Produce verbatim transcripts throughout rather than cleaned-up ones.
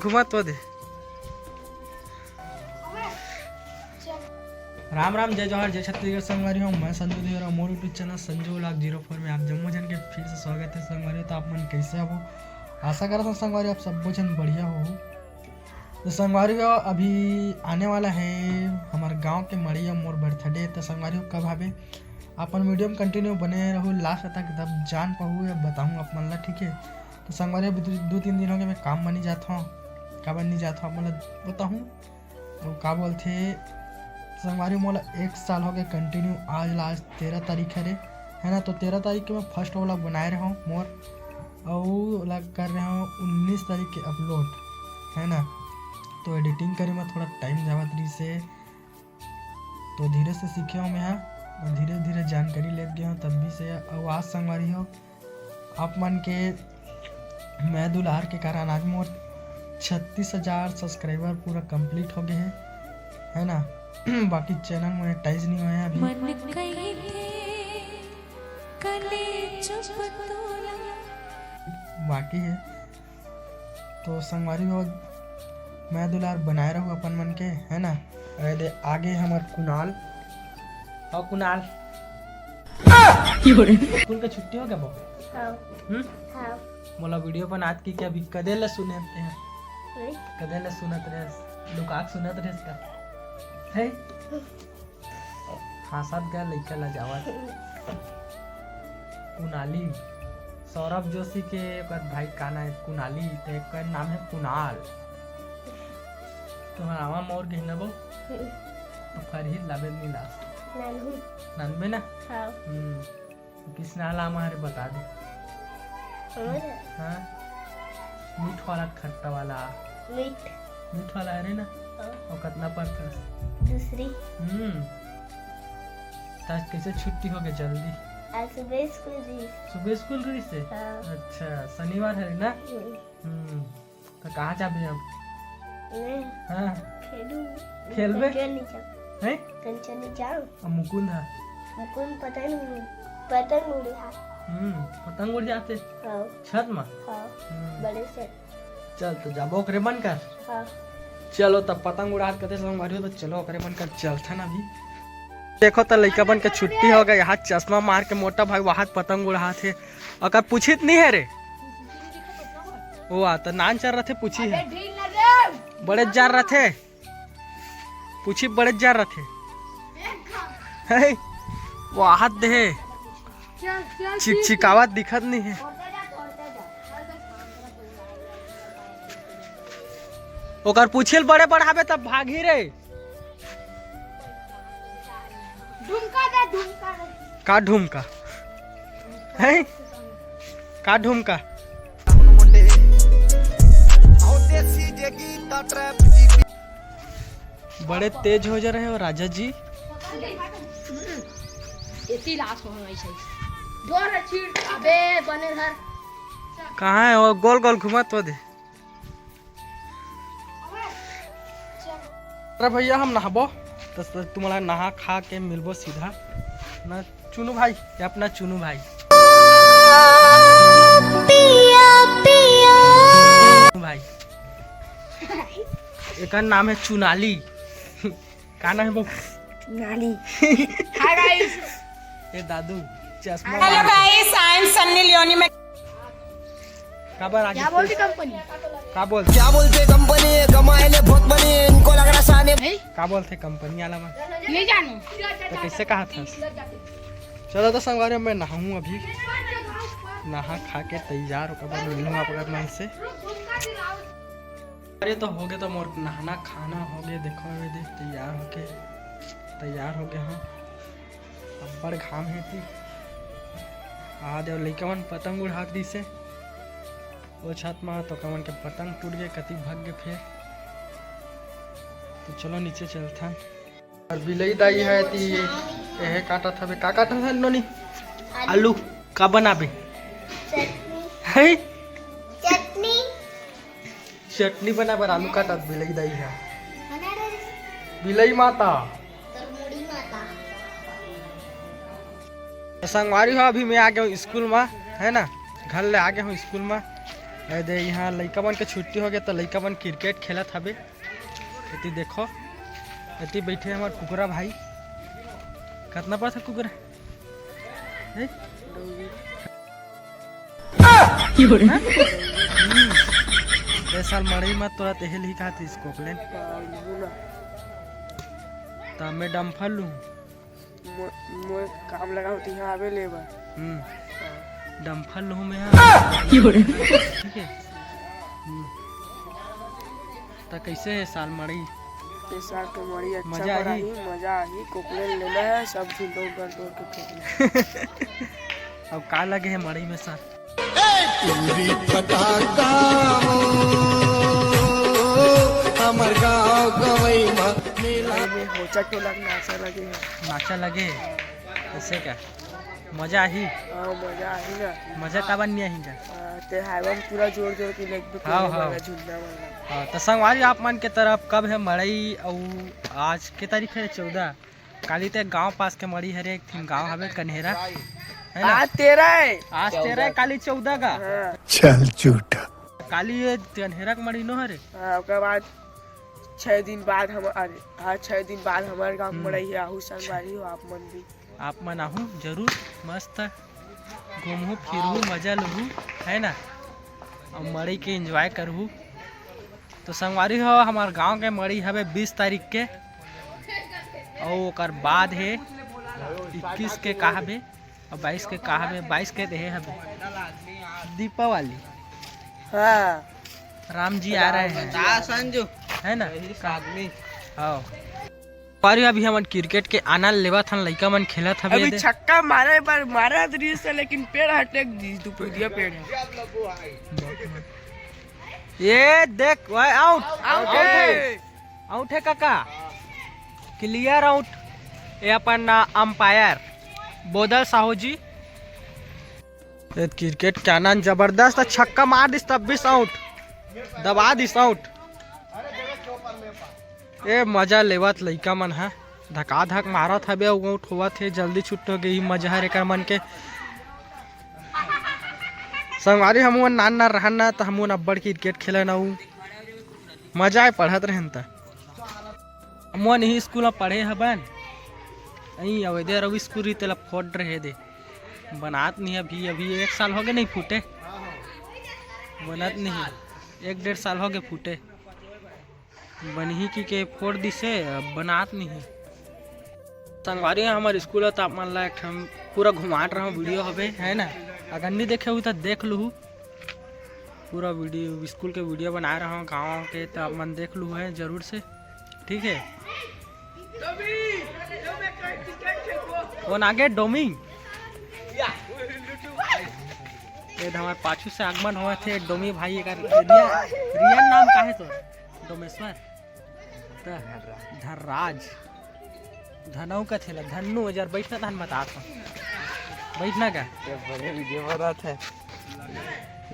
घुमा तो दे। राम राम, जय जोहार, जय छत्तीसगढ़ संगवारी हो। मैं संजू देवरा, मोर YouTube channel Sanju vlog zero four में आप जम्मो झन के फिर से स्वागत है संगवारी हो। तो आप मन कैसे हो? आशा करत हूँ संगवारी हो आप सब्बो झन बढ़िया हो। तो संगवारी हो, अभी आने वाला है हमारे गांव के मड़ई मोर बर्थडे। तो संगवारी हो, कब हवे, अपन वीडियो में कंटिन्यू बने रहू लास्ट तक, तब जान पाहू या बताहूँ आप मन ला, ठीक है। तो संगवारी हो, अभी दू, दू तीन दिन हो गए मैं काम म नहीं जात हूँ। काबर नहीं जात हूँ आप मन ला बताहूँ। तो का बोलथे संगवारी, मोला एक साल हो गए कंटिन्यू, आज लास्ट तेरह तारीख हरे, है ना। तो तेरह तारीख के मैं फर्स्ट व्लॉग बनाए रहे हूँ मोर, अउ ओला कर रहे हूँ उन्नीस तारीख के अपलोड, है ना। तो एडिटिंग करे में थोड़ा टाइम जावत रहिस हे, तो धीरे से सीखे हूँ मैं ह, धीरे धीरे जानकारी लेत गए हूँ तब भी से। अउ आज संगवारी हो, आप मन के मैं दुलार के कारण आज मोर छत्तीस हजार सब्सक्राइबर पूरा कंप्लीट हो गए हैं, है ना। बाकी चैनल मोनेटाइज नहीं हुआ है अभी। मन कहिथे कले चुप तोला। बाकी है। तो संगवारी हो, मैं दुलार बनाए रहू अपन मन के, है ना। अरे दे, आगे हमर कुणाल। हाँ कुणाल, स्कूल के छुट्टी हो गया बो? हाँ। हम्म? हाँ। मोला वीडियो बनात कि क्या अभी कदे ले सुनत हे? नहीं। कदे ले सुनत रहे? लुका के सुनत रहे का? है? हाँसत गा लइका ला जावत। कुणाली, सौरभ जोशी के ओकर भाई का नाम है? कुणाली, तो एकर नाम है कुणाल। तुम्हारा आवा मोर गहना बो? तो फरही लाबे नहीं ला। नानू। नानबे ना? हाँ। हम्म। किसना ला हमारे बता दे। और? हाँ। मीठ वाला, खट्टा वाला। मीठ। मीठ वाला, अरे ना। हाँ। और कितना पढ़ता? दूसरी। हम्म। तो आज कैसे छुट्टी हो गई जल्दी? आज सुबह स्कूल रहिस। सुबह स्कूल रहिस हे? हाँ। अच्छा, शनिवार है ना? हम्म। हम्म। तो कहाँ जाबे अब? मैं हाँ। खेलू। खेलबे? कंचन नहीं जाऊँ। हैं? कंचन नहीं जाऊँ। अब मुकुंद है? मुकुंद पता नहीं, पतंग उड़े हाथ। हम्म, पतंग उड़ जाते? हाँ। छत में? हाँ, हम्म। बड़े से। चल तो जाबो ओकरे मन कर। हाँ। चलो तब पतंग उड़ात कते संगवारी हो, तो चलो ओकरे मन कर चलथन अभी। देखो तो लइका मन के छुट्टी हो गई, हाथ चश्मा मार के मोटा भाई वहां पतंग उड़ात हे। ओकर पूछित नहीं है रे। ओ आ, तो नान चर रथे, पूछी है। बड़े जार रथे। पूछी बड़े जार रथे। है, वो आहत दे। चिकचिकावत दिखत नहीं है। ओकर पूछिल बड़े बढ़ाबे तब भागी रे। ढुमका दे, ढुमका दे। का ढुमका? हैं? का ढुमका? बड़े तेज हो जा रहे हो राजा जी। एती लाश हो गई सही। जोर है छीड़। अबे बने घर। कहाँ है वो? गोल गोल घुमा तो दे। अरे भैया, हम नहाबो, तो तुम्हारा नहा खा के मिलबो सीधा ना चुनू भाई, ये अपना चुनू भाई। पिया, पिया। चुनू भाई, एकर नाम है चुनाली। का नाम है वो? चुनाली। Hi guys। ए दादू, चश्मा हेलो मार। Guys, I am Sunny Leone. मैं काबर आगे क्या बोलती कंपनी? का बोल? क्या बोलते कंपनी? कमाए ले बहुत बनी, इनको लग रहा साने। नहीं? का बोलते कंपनी वाला मन? नहीं जानू। तो कैसे कहा था? चलो तो संगवारी, मैं नहाऊं अभी, नहा खा के तैयार होकर बाद मिलूंगा आप मन से। अरे तो हो गए, तो मोर नहाना खाना हो गए। देखो ये देख, तैयार होके, तैयार हो गए हाँ। अब्बड़ घाम हे ती। आ देव लइका मन पतंग उड़ात दिसे। ओ छत मा तो कमन के पतंग टूट गए, कति भग गए फेर। तो चलो नीचे चलथन। और बिलई दाई है ती, एहे काटत हवे। का काटत है नोनी? आलू। आलू। का बनाबे? चटनी। है? चटनी। चटनी बना बर आलू काटत बिलई दाई है। बना रे। बिलई माता। तोर मुड़ी माता। तो संगवारी हो, अभी मैं आ गया हूँ स्कूल में, है ना, घर ले आ गया हूँ स्कूल में। ए दे, यहाँ लइका मन के छुट्टी हो गया, तो लइका मन क्रिकेट खेलत हवे। एती देखो, एती बैठे हमार कुकरा भाई। कितना पास है कुकरा? हैं? ए साल मड़ई मत तोरा तेहे लिही कहा थी स्कोपलेन। तो मैं डम्फर लूँ। मो-, मोर काम लगा होती है आवे लेबर। हम्म। हाँ। डम्फर लूँ मैं, हाँ। ठीक है। हम्म। तो कैसे है साल मड़ई? ये साल तो मड़ई अच्छा मजा आही? मजा आही। कोकलेन लेना है, सब झुंडो उंडो तोड़ के फेंकना। अब का लगे है मड़ई में साल? टूरी पटाखा हो, हमर गाँव गवई मा मेला। मड़ई में होचा टोला के नाचा लगे है। नाचा लगे? ऐसे का? मजा आही? हाँ, मजा आही ना। मजा काबर नहीं आही जा? हाँ, ते हाईवा में पूरा जोर जोर के लेके हाँ, हाँ। वाला झुंडा वाला। हाँ, तो संगवारी आप मन के तरफ कब है मड़ई अउ आज के तारीख है चौदह। काली ते गांव पास के मड़ी हरे, एक ठिन गांव हवे कन्हेरा, है ना? आज तेरह है। आज तेरह है, काली चौदह का। हाँ। चल झूठा। काली ये कन्हेरा के मड़ी नो हरे। हाँ, ओकर बाद छह दिन बाद हम, अरे, हाँ, छह दिन बाद हमारे गांव हम्म। मड़ई है, आहू संगवारी हो आप मन भी। आप मन आहू जरूर, मस्त घूमहू फिरहू, मजा लूहू, है ना? और मड़ई के एंजॉय करहू। तो संगवारी हो, हमार गांव के मड़ी हवे बीस तारीख के, अउ ओकर बाद हे इक्कीस के का हवे, अउ बाईस के का हवे, बाईस के देहे हवे दीपावली। हाँ। राम जी आ रहे हैं। हाँ, संजू। है ना? हाँ। अरे अभी हमन क्रिकेट के आनंद लेवत हन, लइका मन खेलत हवे अभी दे। छक्का मारे पर मारत रहिस हे, लेकिन पेड़ हटेक दिस, दुपहिया पेड़ है। ये देख, आउट, आउट है। आउट है काका, क्लियर आउट। ये अपन, आ, अंपायर बोदल साहू जी। ये क्रिकेट के आनंद जबरदस्त, छक्का मार दिस, तब बीस आउट, दबा दिस आउट। ए मजा लेवत लइका मन ह धकाधक मारत हवे, अउ आउट होवत हे, जल्दी छुट्ट हो गई मजा हर एकर मन के। संगवारी हमन नान नान रहन ना, त हमन अब्बड़ क्रिकेट खेलन, अउ मजा आए पढ़त रहन त। हमन इही स्कूल म पढ़े हबन, अई अवैदे रवि स्कूल रही, तेला फोड़ रहे दे, बनात नहीं अभी, अभी एक साल हो गए नहीं फूटे, बनत नहीं, एक डेढ़ साल हो गए फूटे। बनही की के फोड़ दिसे, अब बनात नहीं है। संगवारी हो, हमर स्कूल है, तो आप मन ला एक ठन पूरा घुमात रहूँ, वीडियो हवे, है ना? अगर नहीं देखे हुई तो देख लूहू, पूरा वीडियो, स्कूल के वीडियो बनाए रहूँ गाँव के, तो आप मन देख लूहू है जरूर से, ठीक है? कौन आगे? डोमी। ये हमारे पाछू से आगमन हुआ थे डोमी भाई, एक रियन, रियन नाम का है तो? डोमेश्वर। त-, धर्राज। धनऊ का थेला, धन्नू, यार बैठना तहन बतात हूँ। बैठना का? ये बड़े वीडियो बनात है।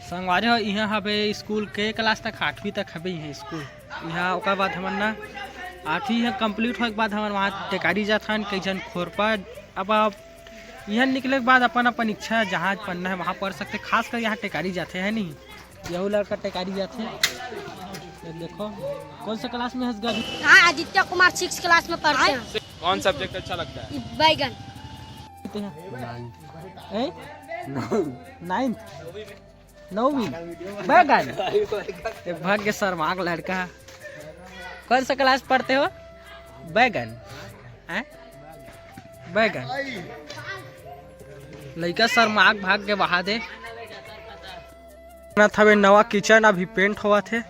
संगवारी हो, इहाँ हवे स्कूल के क्लास तक, आठवीं तक हवे इहाँ स्कूल। इहाँ ओकर बाद हमन ना आठवीं इहाँ कंप्लीट होए के बाद हमन वहाँ टेकारी जाथन, कई झन खोरपा। अब आप इहाँ निकले के बाद अपन अपन इच्छा, जहाँ पढ़ना है वहाँ पढ़ सकते। खास कर यहाँ टेकारी जाथे, है नहीं? यहू लड़का टेकारी जाथे। ये देखो, कौन सा क्लास में हंस गया? हाँ, आदित्य कुमार सिक्स क्लास में पढ़ते हैं। कौन सब्जेक्ट अच्छा लगता है? बैगन। हैं? नाइन्थ। नौवीं। बैगन। ये भाग के शर्माक लड़का। कौन सा क्लास पढ़ते हो? बैगन। हैं? बैगन। लइका शर्माक भाग के बहा दे। ना थवे नवा किचन अभी पेंट होवत हे।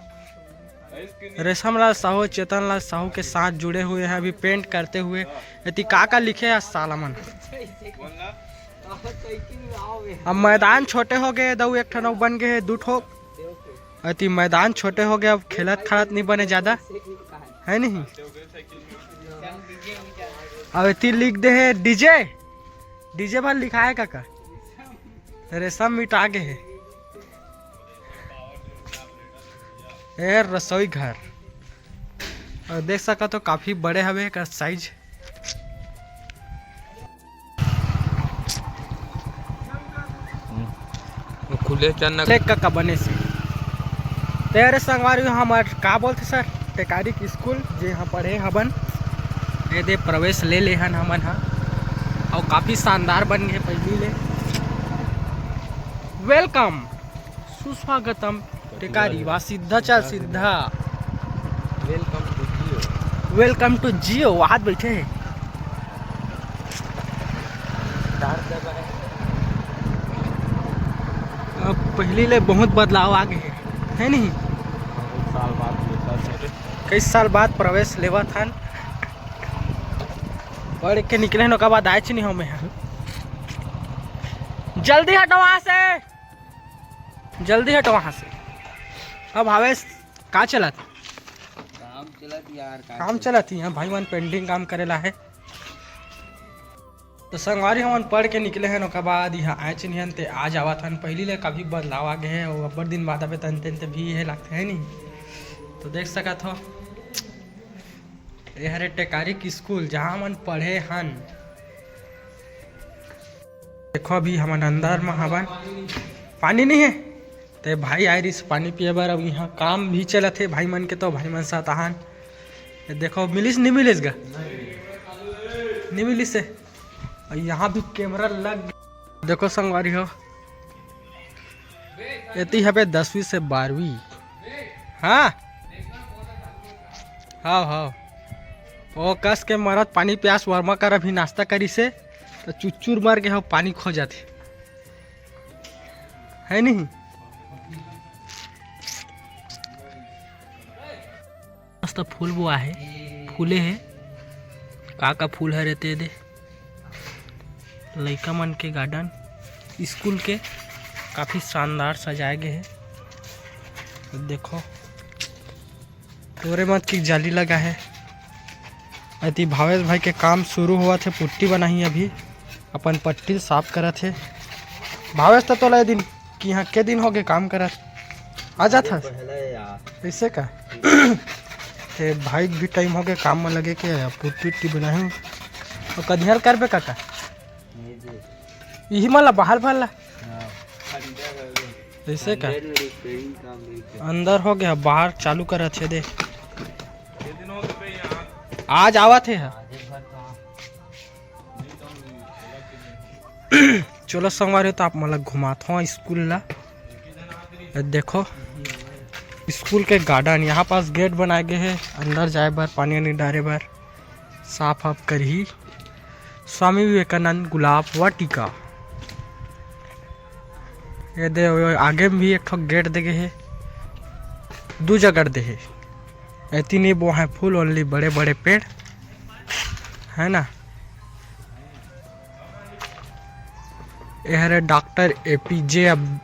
रेशम लाल साहू, चेतन लाल साहू के साथ जुड़े हुए हैं, अभी पेंट करते हुए। एती का का लिखे हे साला मन? अब मैदान छोटे हो गए, दऊ एक ठन अउ बन गए हे, दू ठो। एती मैदान छोटे हो गए, अब खेलत खालत नहीं बने ज्यादा, है नहीं? अब एती लिख दे हे डीजे, डीजे भर लिखा है काका, रेशम मिटा गए हे। ए रसोई घर, अउ देख सकत हो काफी बड़े हवे एकर साइज। वो खुले चना। देख काका बने से। अरे संगवारी हो, हमर का बोलथे सर, टेकारिक स्कूल, जे यहाँ पढ़े हबन, ये दे प्रवेश ले लेहन हमन ह, अउ काफ़ी शानदार बन गए पहली ले। वेलकम, सुस्वागतम। टेकारी वा सीधा चल सीधा। Welcome to Jio। Welcome to Jio, वहाँ बैठे हैं। अब पहली ले बहुत बदलाव आ गए है, है नहीं? कई साल बाद प्रवेश लेवत हन। पढ़ के निकले हन, ओकर बाद आएच नहीं हमें। जल्दी हटो वहाँ से, जल्दी हटो वहाँ से। अब भावेश, का चलत? काम चलत यार, का काम चलत? चलत ही, हाँ, भाई मन पेंटिंग काम करेला है। तो संगवारी हमन पढ़ के निकले हन, ओकर बाद यहाँ आएच नहीं हन, ते आ जावत हन। पहली ले काफी बदलाव आ गए है, वो अब्बड़ दिन बाद आबे तन तेन ते भी ये लगते है नहीं। तो देख सकत हो, ये हरे टेकारिक स्कूल, जहाँ हमन पढ़े हन। देखो, अभी हमन अंदर में हवन, पानी नहीं है, ते भाई आए रहिस पानी पिए बर। अब यहाँ काम भी चलत हे भाई मन के, तो भाई मन साथ आहान। ये देखो, मिलिस नहीं मिलिस गा? नहीं मिलिस हे। और यहाँ भी कैमरा लग, देखो संगवारी हो, एती हबे दसवीं से बारहवीं। हाँ, हाँ, हाँ। वो कस के मरत पानी प्यास वर्मा कर अभी नाश्ता करिस हे, तो चुच्चुर मार के हो पानी खो जाथे, है नहीं? मस्त फूल बोआ हे, फूले हे, का का फूल हरे ते दे। लइका मन के गार्डन, स्कूल के काफी शानदार सजाए गए हे। देखो, तोरे मत की जाली लगा हे। अति भावेश भाई के काम शुरू हुआ थे, पुट्टी बनाही अभी, अपन पट्टी साफ करत हे। भावेश, तो तोला ये दिन कि यहाँ के दिन हो गए काम करत, आ जात हस? पहले यार। ऐसे का? ते भाई भी टाइम हो गए काम में लगे के, अब पुट्टी उट्टी बनाही। और कदिहर करबे काका? ये दे। यही मन ला बाहर भर ला। हाँ। ऐसे का? अंदर में रिपेयरिंग काम नहीं किया। अंदर हो गया, बाहर चालू करत हे दे। आज आवत हे। आज एक बार तो हाँ। चलो संगवारी हो, तो आप मन ला घुमात हो स्कूल ला। ये देखो, स्कूल के गार्डन, यहाँ पास गेट बनाए गए हे अंदर जाए बर, पानी वानी डारे बर, साफ वाफ करही। स्वामी विवेकानंद गुलाब वाटिका। ये दे, वो आगे में भी एक ठो गेट दे गए हे, दू जगह दे हे। एती नहीं बोए हे फूल, only बड़े बड़े पेड़, है ना? ये हरे डॉक्टर ए पी जे अब-,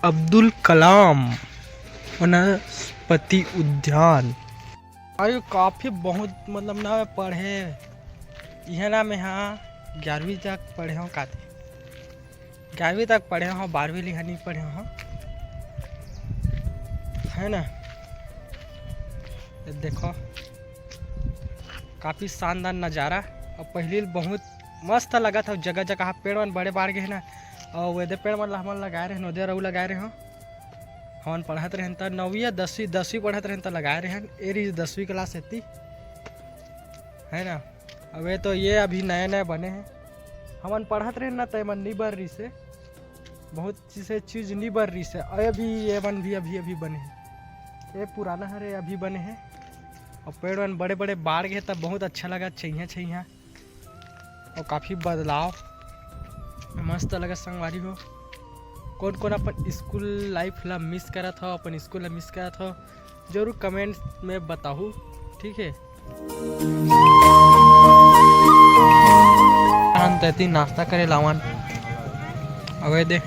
अब्दुल कलाम वनस्पति उद्यान। अरे काफी बहुत, मतलब ना, पढ़े, इहे ना मैं हाँ ग्यारहवीं तक पढ़े हूँ काते। ग्यारहवीं तक पढ़े हूँ, बारहवीं लिखा नहीं पढ़े हूँ, है ना? ये देखो, काफी शानदार नजारा। और पहली बहुत मस्त लगत हे, जगह जगह पेड़ मन बड़े बाढ़ गए हे ना। और वेदे पेड़ मन ला हमन लगाए रहे, नोदे रहू लगाए रहे हो। हमन पढ़त रहेन त नौवीं या दसवीं, दसवीं पढ़त रहेन त लगाए रहेन। ए रही दसवीं क्लास एती, है ना? अब ये तो, ये अभी नया नया बने हैं। हमन पढ़त रहेन ना, त एमन नी बर रहिस हे, बहुत से चीज नी बर रहिस हे। और अभी ये मन भी अभी अभी बने हैं। ये पुराना हरे, अभी बने हैं। और पेड़ मन बड़े बड़े बाढ़ गए, तब बहुत अच्छा लगा, छैया छैया। और काफी बदलाव, मस्त लगा संगवारी हो। कौन कौन अपन स्कूल लाइफ ला मिस करत हो, अपन स्कूल ला मिस करत हो, जरूर कमेंट्स में बताहू, ठीक है। हम तैती नाश्ता करे लावन, अबे दे,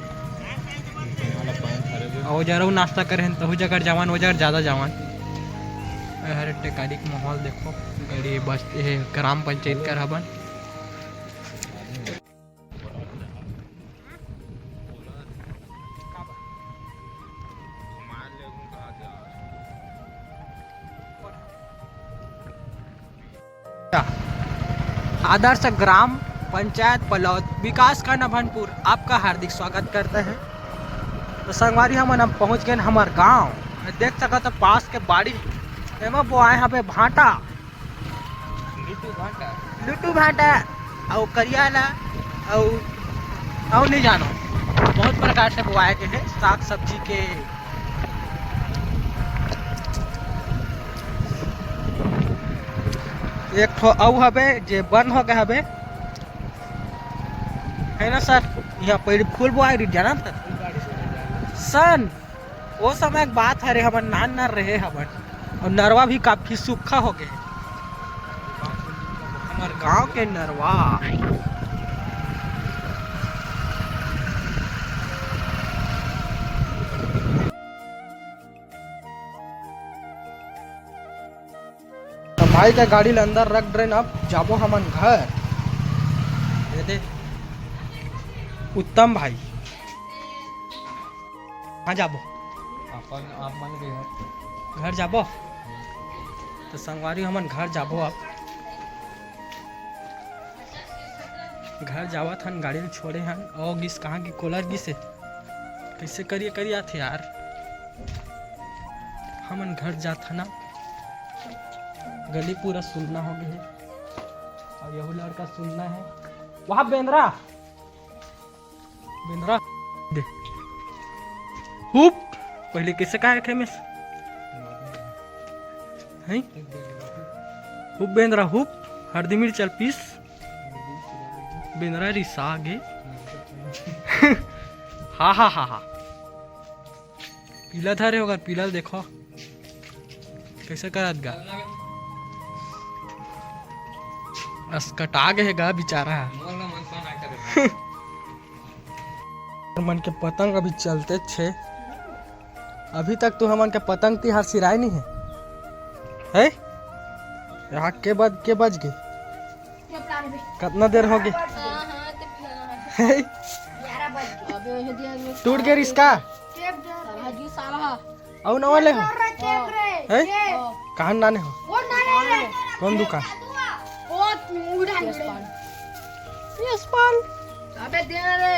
अउ जरा नाश्ता करे हन, तहू जगह जावन, वो जगह ज्यादा जावन। ए हरे टेकारिक माहौल देखो, गड़ी बस, ये ग्राम पंचायत कर हबन। आदर्श ग्राम पंचायत पलौद, विकास खंड अभनपुर, आपका हार्दिक स्वागत करते हैं। तो संगवारी, हमन अब पहुंच गए हमर गांव। देख सकत हो पास के बाड़ी, एमा बोआए हवे भांटा, लुटू भांटा। लुटू भांटा, अउ करिया ला, अउ, अउ नहीं जानो, बहुत प्रकार से बोआए के हे साग सब्जी के। एक ठो अउ हवे जे बंद हो गए हवे, है ना सर? यहाँ पहले फूल बोआए रही, जाना था सर? ओ समय के बात हरे, हमन नान नान रहे हवन, अउ नरवा भी काफी सूखा हो गए। हमर गांव के नरवा। त भाई के गाड़ी ल अंदर रख डरेन, अब जाबो हमन घर। ये दे उत्तम भाई, कहाँ जाबो? अपन, आप मन के घर। घर जाबो? तो संगवारी, हमन घर जाबो अब। घर जावत हन, गाड़ी ल छोड़े हन। ओ गिस, कहाँ गिस? कोलर गिस हे। कैसे करिए, करिए आथे यार। हमन घर जात हन ना, गली पूरा सुन्ना हो गए हे। अउ यहू लड़का सुन्ना हे। वहाँ बेंदरा, बेंदरा दे। हुप, पहले कैसे कहा थे मिस? हैं? हुप बेंदरा हुप, हरदी मिर्च चल पीस। बेंदरा रिसा गे। हा, हा, हा, हा। पीला धरे होगा, पीला ल देखो। कैसे करत गा? असकटा गे हे गा बेचारा। मन के पतंग अभी चलते छे। अभी तक तो हमन के पतंग तिहार सिराय नहीं है। है? यहाँ के बज, के बज गए? कतना देर हो गए? हैं? टूट गए रिस्का? अउ नवा ले हो? हैं? कहाँ नाने हो? कौन दुकान? यशपाल। अबे दे रे।